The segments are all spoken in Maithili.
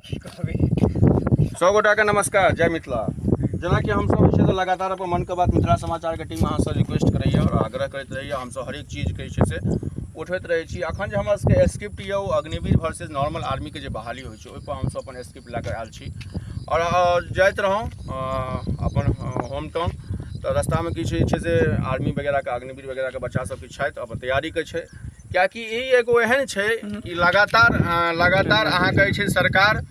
की कहबै। 100 गोटाके नमस्कार, जय मिथिला। जेनाकि हमसब जे छै से लगातार अपन मनके बात मिथिला समाचारके टीम अहाँसँ रिक्वेस्ट करैए आओर आग्रह करैत रहैए। हमसब हरेक चीजके जे छै से उठबैत रहै छी। अखन जे हमरा सबके स्क्रिप्ट यऽ ओ अग्निवीर वर्सेज नॉर्मल आर्मीके जे बहाली होइ छै ओहिपर हमसब अपन स्क्रिप्ट लए कऽ आयल छी। आओर जाइत रहौं अपन होम टाउन, तऽ रस्तामे किछु जे छै से आर्मी वगैरहके अग्निवीर वगैरहके बच्चा सब किछु छथि, अपन तैयारीके छै। किएकि ई एगो एहन छै कि लगातार लगातार अहाँके जे छै सरकार,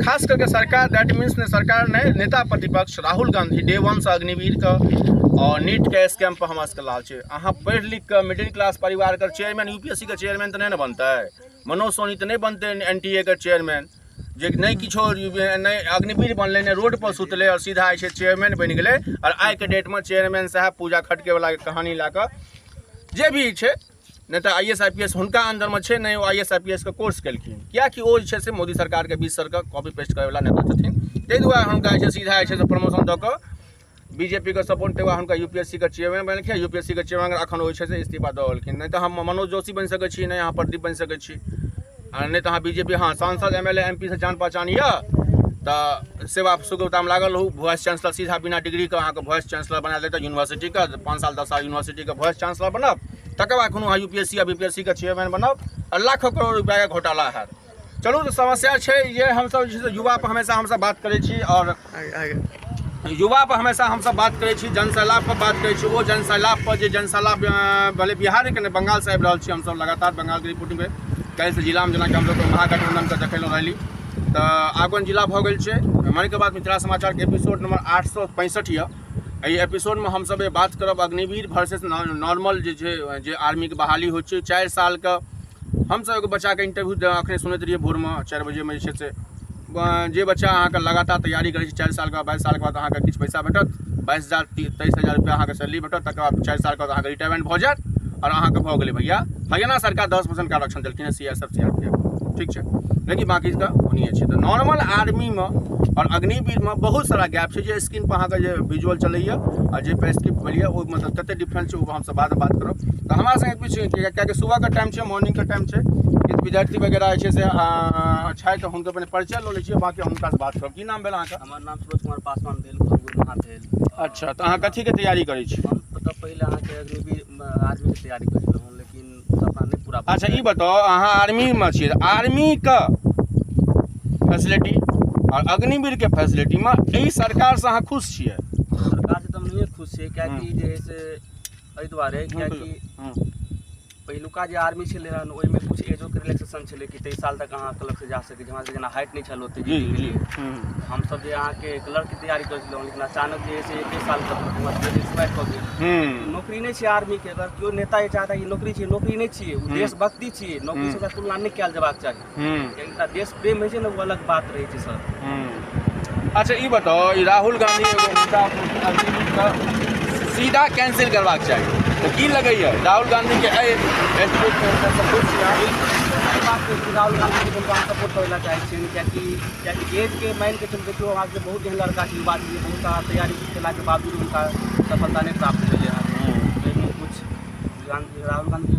खास करके सरकार, that means ने सरकार नहि, नेता प्रतिपक्ष राहुल गांधी डे वन से अग्निवीरके आओर नीटके स्कैम पर हमरा सबके लाल छै। अहाँ पढ़ि लिख कऽ मिडिल क्लास परिवारके चेयरमैन, यूपीएससी के चेयरमैन तऽ नहि ने बनतै, मनोज सोनी तऽ नहि बनतै एनटीए के चेयरमैन, जे नहि किछो नहि अग्निवीर बनलै, नहि रोड पर सुतलै आओर सीधा जे छै चेयरमैन बनि गेलै। आओर आइके डेटमे चेयरमैन साहब पूजा खटकेवला कहानी लए कऽ जे भी छै, नहि तऽ I S I P S हुनका अन्दरमे छै नहि, ओ I S I P S के कोर्स केलखिन। किएकि ओ जे छै से मोदी सरकारके 20 सरके कॉपी पेस्ट करैवला नेता छथिन, ताहि दुआरे हुनका जे छै सीधा जे छै से प्रमोशन दऽ कऽ बीजेपी के सपोर्ट, ताहि दुआरे हुनका यू पी एस सी के चेयरमैन बनेलखिन। यू पी एस सी के चेयरमैन अखन ओ जे छै से इस्तीफा दऽ देलखिन। नहि तऽ हम मनोज जोशी बनि सकै छी, नहि अहाँ प्रदीप बनि सकै छी, आ नहि तऽ अहाँ बी जे पी। हँ, सांसद M L A M P सँ जान पहचान यऽ तऽ सेवा सुगमतामे लागल रहू। वाइस चांसलर सीधा बिना डिग्रीके अहाँके वाइस चांसलर बना देत यूनिवर्सिटीके। 5 साल 10 साल यूनिवर्सिटीके वाइस चांसलर बनब, तकर बाद कोनो अहाँ यू पी एस सी या बी पी एस सी के चेयरमैन बनब आ लाखों करोड़ रुपैआके घोटाला हैत। चलू, तऽ समस्या छै जे हमसब जे छै से युवा पर हमेशा हमसब बात करै छी आओर युवा पर हमेशा हमसब बात करै छी, जनसैलाब पर बात करै छी। ओ जनसैलाब पर जे जनसैलाब भले बिहारके नहि बंगालसँ आबि रहल छी, हमसब लगातार बंगालके रिपोर्टिंगमे काल्हिसँ जिलामे जेनाकि हमसब महागठबंधनके देखेलहुँ रैली, तऽ आगन जिला भऽ गेल छै। मनके बात मिथिला समाचारके एपिसोड नंबर 865 यऽ। एहि एपिसोडमे हमसब बात करब अग्निवीर वर्सेस नॉर्मल जे छै जे आर्मीके बहाली होइ छै 4 सालके। हमसब एगो बच्चाके इंटरव्यू अखने सुनैत रहियै भोरमे 4 बजेमे जे छै से जे बच्चा अहाँके लगातार तैयारी करै छै 4 सालके बाद 22 सालके बाद अहाँके किछु पैसा भेटत, 22,000 23,000 रुपया अहाँके सैलरी भेटत। तकर बाद 4 सालके बाद अहाँके रिटायरमेंट भऽ जायत आओर अहाँके भऽ गेलै भैया। हरियाणा सरकार 10% आरक्षण देलखिन हँ C S F C R P F, ठीक छै, लेकिन बाँकी तऽ ओनाहिए छै। तऽ नॉर्मल आर्मीमे आओर अग्निवीरमे बहुत सारा गैप छै। जे स्क्रीन पर अहाँके जे विजुअल चलैए आ जे स्क्रिप्ट भेलैए ओ मतलब कते डिफरेंस छै, ओ हमसब बादमे बात करब। तऽ हमरा संगे किछु कियाकि सुबहके टाइम छै, मॉर्निंगके टाइम छै, किछु विद्यार्थी वगैरह जे छै से छथि, हुनकर पहिने परिचय लऽ लै छियै, बाँकी हुनकासँ बात करब। की नाम भेल अहाँके? हमर नाम सूरज कुमार पासवान भेल, घर गुरमाहा भेल। अच्छा, तऽ अहाँ कथीके तैयारी करै छी? हम तऽ पहिले अहाँके अग्निवीर आर्मीके तैयारी करै छलहुँ, लेकिन सपना नहि पूरा। अच्छा, ई बताउ, अहाँ आर्मीमे छियै, आर्मीके फैसिलिटी आओर अग्निवीरके फैसिलिटीमे एहि सरकारसँ अहाँ खुश छियै? सरकारसँ तऽ हम नहिए खुश छियै, किएकि जे हइ से एहि दुआरे किएकि पहिलुका जे आर्मी छलै हन ओहिमे कुछ एजोके रिलैक्सेशन छलै कि 23 साल तक अहाँ क्लर्कसँ जा सकै छी। हमरा सबके जेना हाइट नहि छल ओतेक, जी जी हमसब जे अहाँके क्लर्कके तैयारी करै छलहुँ, लेकिन अचानक जे है से 1 साल तक हमर एक्सपायर कऽ गेल। नौकरी नहि छै आर्मीके। अगर केओ नेता जे चाहता कि नौकरी छै, नौकरी नहि छियै, ओ देशभक्ति छियै, नौकरीसँ ओकरा तुलना नहि कयल जेबाक चाही। एकटा देश प्रेम होइ छै ने, ओ अलग बात रहै छै सर। अच्छा, ई बताउ, ई राहुल गांधी एगो हुनका सीधा कैंसिल करबाक चाही, तऽ की लगैए राहुल गांधीके एहि स्टेटमेंटसँ खुश छी अहाँ? राहुल गांधीके हुनका हम सपोर्ट करै लए चाहै छियनि, किएकि एजके मानिके चलू, देखियौ अहाँके बहुत एहन लड़का छै, युवा छै, बहुत सारा तैयारी केलाके बावजूद हुनका सफलता नहि प्राप्त भेलै हँ। एहिमे कुछ राहुल गांधी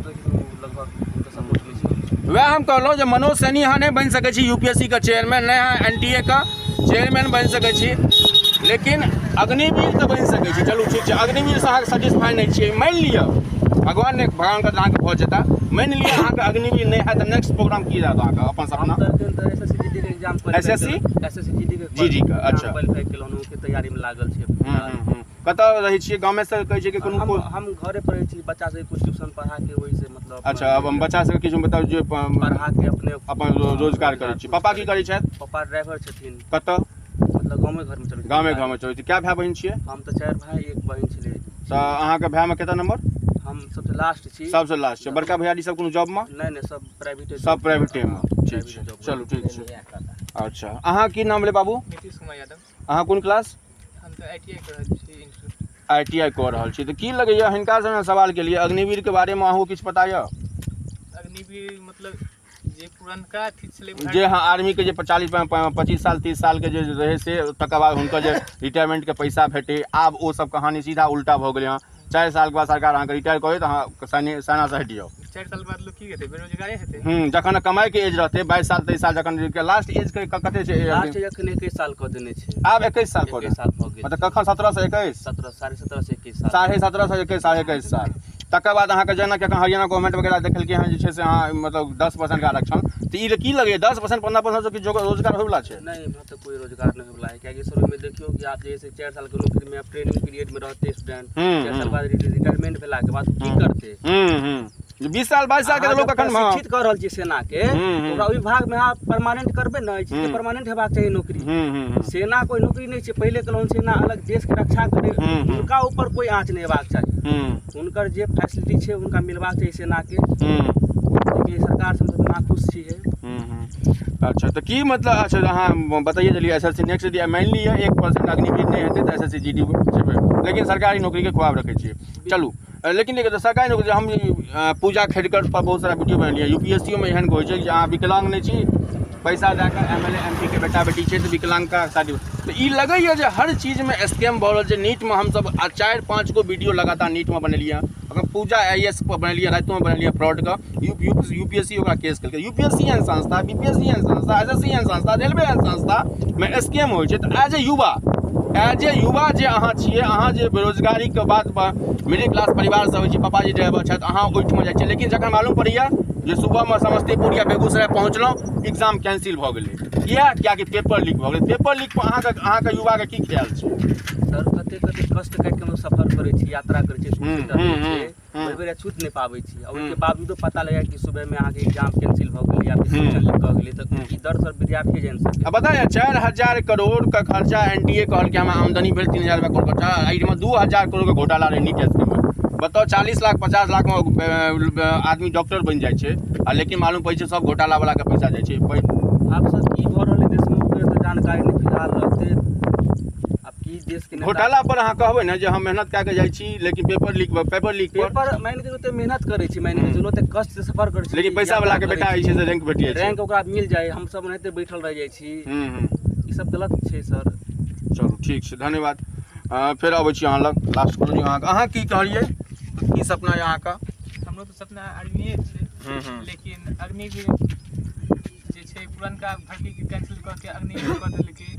लगभग हुनकर सपोर्टमे छै। वएह हम कहलहुँ जे मनोज सैनी अहाँ नहि बनि सकै छी यूपीएससी के चेयरमैन, नहि अहाँ एनटीए के चेयरमैन बनि सकै छी, लेकिन अग्निवीर तऽ बनि सकै छी। चलू ठीक छै, अग्निवीरसँ अहाँके सेटिस्फाई नहि छियै, मानि लिअ भगवान ने भगवानके अहाँके भऽ जेता, मानि लिअ अहाँके अग्निवीर नहि हैत, तऽ नेक्स्ट प्रोग्राम की रहत अहाँके अपन सपना? हम तऽ S S C G D के exam SSC? S S C G D के जी जी के, अच्छा। क्वालिफाई केलहुँ, ओके तैयारीमे लागल छै। कतऽ रहै छियै? गामेसँ कहै छियै कि कोनो हम घरे पर रहै छी, बच्चा सबके कुछ ट्यूशन पढ़ा के ओहिसँ मतलब। अच्छा, अब हम बच्चा सबके किछु बताउ जे पढ़ा के अपने अपन रोजगार करै छी। पापा की करै छथि? पापा ड्राइवर छथिन। कतऽ? मतलब गामे घरमे चलै। गामे घरमे चलै छै। कए भाय बहिन छियै? हम तऽ 4 भाय 1 बहिन छलियै। तऽ अहाँके भायमे कतेक नंबर? हम सबसँ लास्ट छी। सबसँ लास्ट छै। बड़का भैयारी सब कोनो जॉबमे? नहि नहि, सब प्राइवेटे। सब प्राइवेटेमे, ठीक छै, चलू ठीक छै। अच्छा, अहाँ की नाम भेलै बाबू? नीतीश कुमार यादव। अहाँ कोन क्लास? हम तऽ I T I कऽ रहल छी। I T I कऽ रहल छी। तऽ की लगैए हिनकासँ सवाल केलियै, अग्निवीरके बारेमे अहूँ किछु पता यऽ? अग्निवीर मतलब जे पुरनका अथी छलै जे, हँ, आर्मीके जे 40 25 साल 30 सालके जे रहै से, तकर बाद हुनकर जे रिटायरमेंटके पैसा भेटै, आब ओ सब कहानी सीधा उल्टा भऽ गेलै हँ। 4 सालके बाद सरकार अहाँके रिटायर कऽ देत, अहाँ सेनासँ हटि जाउ। 4 साल बाद लोग की हेतै, बेरोजगारे हेतै। जखन कमाइके एज रहतै 22 साल 23 साल, जखन लास्ट एज के कते छै? लास्ट एखन 21 साल कऽ देने छै। आब 21 साल कऽ 21 साल भऽ गेल। मतलब कखन 17 से 21? 17, 17.5 से 21 साल। 17.5 से 21, 21.5 साल। तकर बाद अहाँके जेनाकि एखन हरियाणा गवर्नमेंट वगैरह देखलकै हँ जे छै से अहाँ मतलब 10% के आरक्षण, तऽ ई की लगैए 10% 15% किछु रोजगार होइवला छै? नहीं, यहाँ तो कोई रोजगार नहीं होवला है, कियाकि सर ओहिमे देखियौ कि आप जे 4 साल के नौकरी में आप ट्रेनिंग पीरियड में रहते स्टूडेंट, 4 साल बाद रिटायरमेंट भेला के बाद की करते? 20 साल 22 साल के लोग अखन प्रशिक्षित कर रहल छी सेना के, ओकरा ओहि विभाग में अहाँ परमानेंट करबै ने, ई चीज के परमानेंट हेबाक चाही नौकरी। सेना कोई नौकरी नहीं छै, पहिले कहलहुँ सेना अलग देश के रक्षा करे, हुनका ऊपर कोई आँच नहीं हेबाक चाही, हुनकर जे फैसिलिटी छै हुनका मिलबाक चाही सेना के। लेकिन सरकार से मतलब नाखुश छी है। अच्छा, तऽ की मतलब, अच्छा अहाँ बताइए देलियै एस एस सी नेक्स्ट यदि मानि लिअ 1% अग्निवीर नहि हेतै तऽ S S C G D जेबै, लेकिन सरकारी नौकरीके ख्वाब रखै छियै। चलू, लेकिन सरकारी नौकरी हम पूजा खेड़कर पर बहुत सारा वीडियो बनेलियै, यू पी एस सी मे एहन होइ छै जे अहाँ विकलांग नहि छी, पैसा दए कऽ एम एल ए एम पी के बेटा बेटी छै तऽ विकलांगका सर्टिफिकेट। तऽ ई लगैए जे हर चीजमे स्कैम भऽ रहल छै। नीटमे हमसब 4-5 गो वीडियो लगातार नीटमे बनेलियै हँ, अखन पूजा I S पर बनेलियै, रातिमे बनेलियै फ्रॉडके, यू पी एस सी ओकरा केस केलकै। यू पी एस सी एहन संस्था, बी पी एस सी एहन संस्था, एस एस सी एहन संस्था, रेलवे एहन संस्थामे स्कैम होइ छै। तऽ एज ए युवा, एज ए युवा जे अहाँ छियै, अहाँ जे बेरोजगारीके बात पर मिडिल क्लास परिवारसँ होइ छी, पापाजी ड्राइवर छथि, अहाँ ओहिठमा जाइ छियै, लेकिन जखन मालूम पड़ैए जे सुबहमे समस्तीपुर या बेगूसराय पहुँचलहुँ, एग्जाम कैंसिल भऽ गेलै। किया? कियाकि पेपर लीक भऽ गेलै। पेपर लीक पर अहाँके युवाके की ख्याल छै? सर कते कते कष्ट काटि के हम सफर करै छी, यात्रा करै छी, बेर बेर छूट नहि पाबै छी, आ ओहिके बावजूदो पता लगै कि सुबहमे अहाँके एग्जाम कैंसिल भऽ गेलै या फिर क्वेश्चन लीक भऽ गेलै, तऽ ई दर्द सर विद्यार्थी जानि सकै। आ बताया 4000 करोड़ के खर्चा एन टी ए कहलकै हमरा आमदनी भेल 3000 रुपया करोड़ खर्चा, एहिमे 2000 करोड़ के घोटाला रहै नीट स्कीममे। बताउ 40 लाख 50 लाख मे आदमी डॉक्टर बनि जाइ छै, आ लेकिन मालूम पड़ै छै सब घोटाला वाला के पैसा जाइ छै। आब सर की भऽ रहल है देशमे ओकर तऽ जानकारी नहि फिलहाल रहतै। आब की देश के घोटाला पर अहाँ कहबै ने जे हम मेहनत कए के जाइ छी, लेकिन पेपर लीक, पेपर लीक पर पेपर मानि के ओते मेहनत करै छी, मानि के चलू ओते कष्ट से सफर करै छी, लेकिन पैसा वाला के बेटा जे छै से रैंक भेट जाइ छै, रैंक ओकरा मिल जाय, हम सब ओनाहिते बैठल रहि जाइ छी। ई सब गलत छै सर। चलू ठीक छै, धन्यवाद। फेर अबै छी अहाँ लग, लास्ट क्लोजिंग अहाँके। अहाँ की कहलियै, की सपना यऽ अहाँके? हमरो तऽ सपना आर्मीए छै, लेकिन अग्निवीर जे छै पुरनका भर्तीके कैंसिल कऽ के अग्निवीर कऽ देलकै,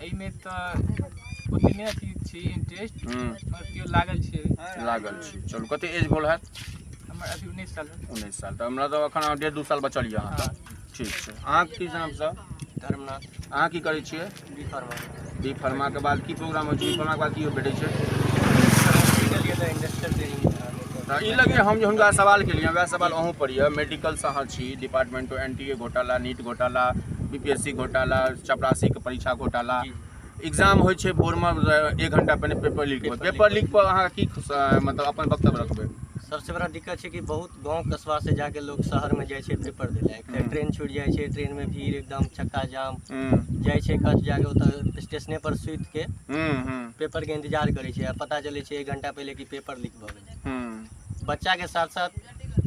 एहिमे तऽ ओते नहि अथी छै इंटरेस्ट, मगर केओ लागल छै। लागल छी। चलू, कते एज भेल हैत? हमर अभी 19 साल। 19 साल, तऽ हमरा तऽ एखन 1.5-2 साल बचल यऽ अहाँके। ठीक छै। अहाँके की नाम सर? धर्मनाथ। अहाँ की करै छियै? B pharma. बी फार्मा के बाद की प्रोग्राम होइ छै? बी फार्मा के बाद की भेटै छै? तऽ ई लगे हम जे हुनका सवाल केलियै वएह सवाल अहूँ पर यऽ। मेडिकलसँ अहाँ छी, डिपार्टमेंट एन टी ए घोटाला, नीट घोटाला, बी पी एस सी घोटाला, चपरासीके परीक्षा घोटाला, एग्जाम होइ छै भोरमे 1 घंटा पहिने पेपर लीक। पेपर लीक पर अहाँ की मतलब अपन वक्तव्य रखबै? सबसे बड़ा दिक्कत छै कि बहुत गाँव कस्बा से जाके लोग शहर में जाइ छै पेपर दै लए, एक ट्रेन छूटि जाइ छै, ट्रेन में भीड़ एकदम चक्का जाम, जाइ छै कष्ट जाके ओतऽ स्टेशने पर सुति के पेपर के इंतजार करै छै, आ पता चलै छै 1 घंटा पहिले कि पेपर लीक भऽ गेलै। बच्चा के साथ साथ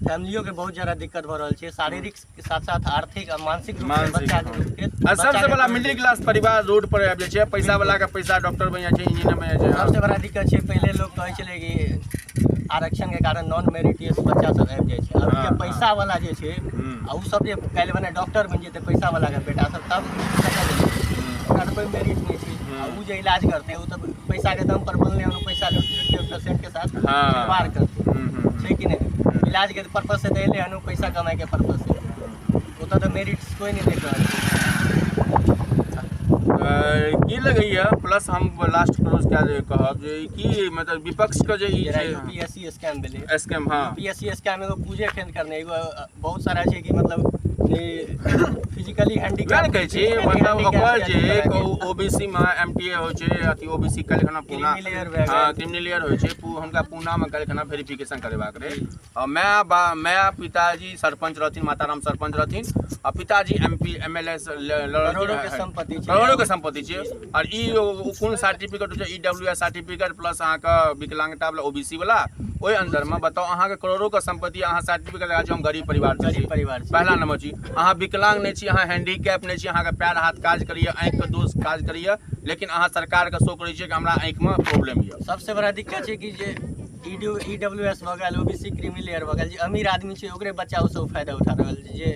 फैमिलियो के बहुत ज्यादा दिक्कत भऽ रहल छै, शारीरिक के साथ साथ आर्थिक आ मानसिक रूप से बच्चा के। आ सबसे बड़ा मिडिल क्लास परिवार रोड पर आबि जाइ छै, पैसा वाला के पैसा डॉक्टर बनि जाइ छै, इंजीनियर बनि जाइ छै। सबसे बड़ा दिक्कत छै, पहिले लोग कहै छलै कि आरक्षण के कारण नॉन मेरिटियस बच्चा सब आबि जाइ छै, अब के पैसा वाला जे छै आ उ सब जे काल्हि बने डॉक्टर बनि जेतै पैसा वाला के बेटा सब, तब ओकरा तऽ कोइ मेरिट नहि छै, आ उ जे इलाज करतै उ तऽ पैसा के दम पर बनलै हन, पैसा लूटि लूटि के पेशेंट के साथ खिलवाड़ करतै, छै कि नहि? इलाज के पर्पज से तऽ एलै हन, पैसा कमाइ के पर्पज से, ओतऽ तऽ मेरिट कोइ नहि देख रहल छै। की लगैया प्लस हम लास्ट क्लोज कए कहब जे की मतलब विपक्ष के जे ई यूपीएससी स्कैम भेलै, स्कैम, हाँ यूपीएससी स्कैम एगो पूजे खेल करने एगो बहुत सारा छै कि मतलब फिजिकली हैंडीकैप कहै छी, मतलब ओकर जे ओबीसी मे एमटीए होइ छै, अथी ओबीसी काल्हिखना पूना, हाँ क्रिमिनल लेयर होइ छै, हुनका पूना मे काल्हिखना वेरिफिकेशन करेबाक रहै। आ माय पिताजी सरपंच रहथिन, माताराम सरपंच रहथिन, आ पिताजी एमपी एमएलए करोड़ों के संपत्ति छै, करोड़ों के संपत्ति छै। और ई कोन सर्टिफिकेट होइ छै? ईडब्ल्यूएस सर्टिफिकेट प्लस अहाँके विकलांगता वाला ओबीसी वाला, ओहि अंदर में बताउ अहाँके करोड़ों के संपत्ति, अहाँ सर्टिफिकेट लगा छी हम गरीब परिवार छी, पहला नंबर छी, अहाँ विकलांग नहि छी, अहाँ हैंडीकैप नहि छी, अहाँके पैर हाथ काज करैए, आँखिके दोष काज करैए, लेकिन अहाँ सरकारके शो करै छियै कि हमरा आँखिमे प्रॉब्लम यऽ। सबसे बड़ा दिक्कत छै कि जे ई डब्ल्यू एस भऽ गेल, ओबीसी क्रीमी लेयर भऽ गेल, जे अमीर आदमी छै ओकरे बच्चा ओसभ फायदा उठा रहल छै। जे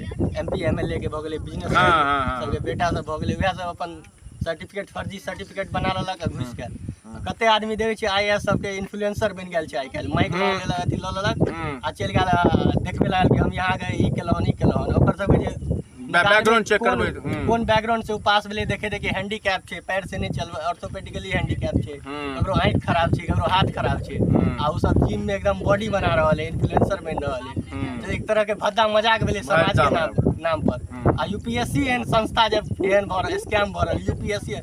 एमपी एमएलए के भऽ गेलै, बिजनेस हँ, हँ, हँ। सबके बेटा सब भऽ गेलै, वएह सब अपन सर्टिफिकेट, फर्जी सर्टिफिकेट बना लेलक आ घुसि गेल। कते आदमी देखै छियै आईएएस सबके इन्फ्लुएंसर बनि गेल छै आइ काल्हि, माइक लऽ लेलक, अथी लऽ लेलक आ चलि गेल आ देखबै लागल कि हम यहाँ गए, ई केलहुँ, ई केलहुँ। ओकर सबके जे बैकग्राउंड चेक कोन- करबै, कोन बैकग्राउंड से ओ पास भेलै, देखे देखे हैंडीकैप छै, पैर से नहि चलबै, ऑर्थोपेडिकली हैंडीकैप छै, ककरो आँखि खराब छै, ककरो हाथ खराब छै, आ ओ सब जिम में एकदम बॉडी बना रहल है, इन्फ्लुएंसर बनि रहल है। तऽ एक तरह के भद्दा मजाक भेलै समाज के नाम पर। आ यूपीएससी एहन संस्था जब एहन भऽ रहल, स्कैम भऽ रहल यूपीएससी,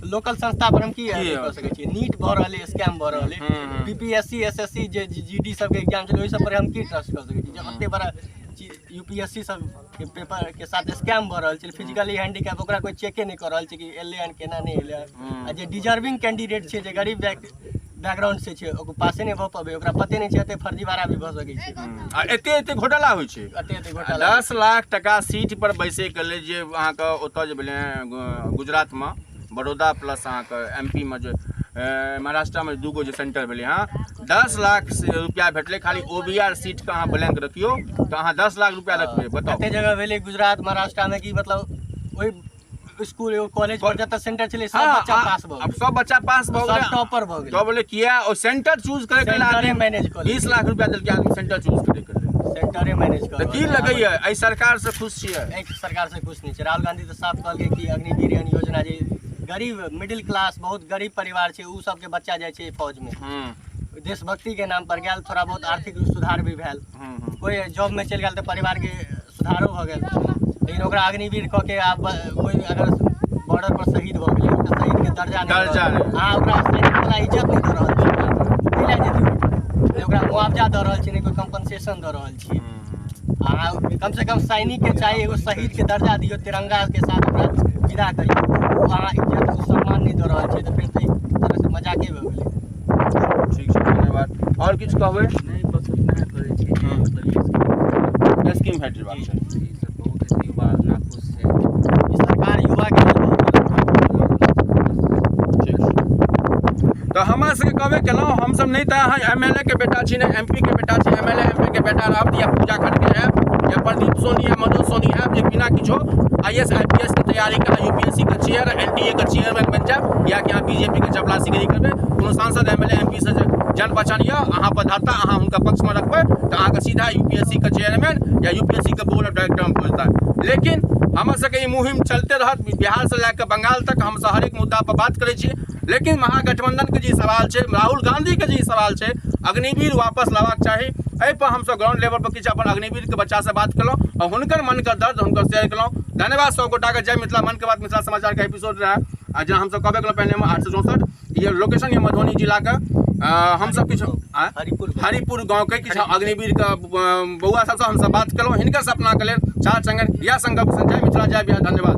लोकल संस्था पर हम की की कऽ सकै छियै? नीट भऽ रहल है, स्कैम भऽ रहल है, बीपीएससी, एसएससी जे जीडी सबके एग्जाम छलै, ओहि सब पर हम की ट्रस्ट कऽ सकै छी जब एते बड़ा यूपीएससी सब के पेपर के साथ स्कैम भऽ रहल छै? फिजिकली हैंडीकैप ओकरा कोई चेके नहि कऽ रहल छै कि एलै हन केना नहि एलै हन। आ जे डिजर्विंग कैंडिडेट छै, जे गरीब बैकग्राउंड से छै, ओकर पासे नहि भऽ पबै, ओकरा पते नहि छै, एते फर्जीवाड़ा भी भऽ सकै छै। आ एते एते घोटाला होइ छै, एते एते घोटाला। 10 लाख टका सीट पर बैसैके लेल जे अहाँके ओतऽ जे भेलै गुजरातमे बड़ौदा प्लस अहाँके एमपी मे जे महाराष्ट्रमे 2 गो जे सेंटर भेलै हँ, 10 लाख से रुपया भेटलै। खाली ओबीआर सीटके अहाँ ब्लैंक रखियौ तऽ अहाँ 10 लाख रुपया रखबै, बताउ। कते जगह भेलै गुजरात महाराष्ट्रमे कि मतलब ओहि स्कूल एगो कॉलेज पर जतऽ सेंटर छलै, सब बच्चा पास भऽ आब गेलै। सब बच्चा पास भऽ सब गेलै। टॉपर भऽ गेलै। तो बोले किया ओ सेंटर चूज करे के लेल सेंटरे आदमी मैनेज कऽ 20 लाख रुपया देलकै आदमी सेंटर चूज करे के लेल। सेंटरे मैनेज कऽ तऽ की लगैया, एहि सरकार से खुश छियै? एक सरकार से खुश नहि छै। राहुल गांधी तऽ साफ कहलकै कि अग्निवीर एहन योजना जे गरीब मिडिल क्लास, बहुत गरीब परिवार छै, ओ सबके बच्चा जाइ छै फौजमे, देशभक्ति के नाम पर गेल, थोड़ा बहुत आर्थिक सुधार भी भेल, कोई जॉब में चलि गेल तऽ परिवारके सुधारो भऽ गेल। लेकिन ओकरा अग्निवीर कऽ के आब कोई अगर बॉर्डर पर शहीद भऽ गेलै, ओकरा शहीद के दर्जा नहि दर्जा दऽ रहल। नहि। अहाँ ओकरा सैनिक वाला इज्जत नहि दऽ रहल छी, की लए जेतै? नहि ओकरा मुआवजा दऽ रहल छी, नहि कोई कंपनसेशन दऽ रहल छी। अहाँ कम से कम सैनिक के चाही एगो शहीद के दर्जा दियौ, तिरंगा के साथ ओकरा विदा करियौ। ओ अहाँ इज्जत, ओ सम्मान नहि दऽ रहल छियै तऽ फेर तऽ एक तरह से मजाके भऽ गेलै। ठीक छै, धन्यवाद। आओर किछु कहबै? नहि, बस इतना करै छी जे मतलब ई स्कीम हटि जेबाक छै। ई सब बहुत युवा नाखुश छै। ई सरकार युवा के लेल बहुत ठीक छै। तऽ हमरा सबके कहबे केलहुँ, हमसब नहि तऽ अहाँ एमएलए के बेटा छी, नहि एमपी के बेटा छी। एमएलए एमपी के बेटा रहब या पूजा खड़गे हैब या प्रदीप सोनी या मनोज सोनी हैब जे बिना किछो आईएएस आईपीएस के तैयारी कऽ यूपीएससी के चेयर, एनडीए के चेयरमैन बनि जायब, या कि अहाँ बीजेपी के चपरासीगिरी करबै। कोनो सांसद, एमएलए, एमपी से जे जान पहचान यऽ अहाँ पर धरता, अहाँ हुनका पक्षमे रखबै तऽ अहाँके सीधा यूपीएससी के चेयरमैन या यूपीएससी के बोर्ड ऑफ डायरेक्टर में पहुँचता। लेकिन हमर सबके ई मुहिम चलते रहत। बिहार से लए कऽ बंगाल तक हमसब हरेक मुद्दा पर बात करै छी। लेकिन महागठबंधन के जे सवाल छै, राहुल गांधी के जे सवाल छै, अग्निवीर वापस लाबक चाही, एहि पर हमसब ग्राउंड लेवल पर किछु अपन अग्निवीर के बच्चा से बात केलहुँ आ हुनकर मन के दर्द हुनकर शेयर केलहुँ। धन्यवाद सब गोटा के। जय मिथिला। मन के बात मिथिला समाचार के एपिसोड रहे आ जेना हमसब कहबे केलहुँ पहिने, 864 ये लोकेशन ये मधुबनी जिला के हमसब किछु आँय? हरिपुर। हरिपुर गाँव के किछु अग्निवीर के बौआ सबसँ हमसब बात केलहुँ। हिनकर सपना के लेल चार चंगन या संकल्प। जय मिथिला, जय बिहार, धन्यवाद।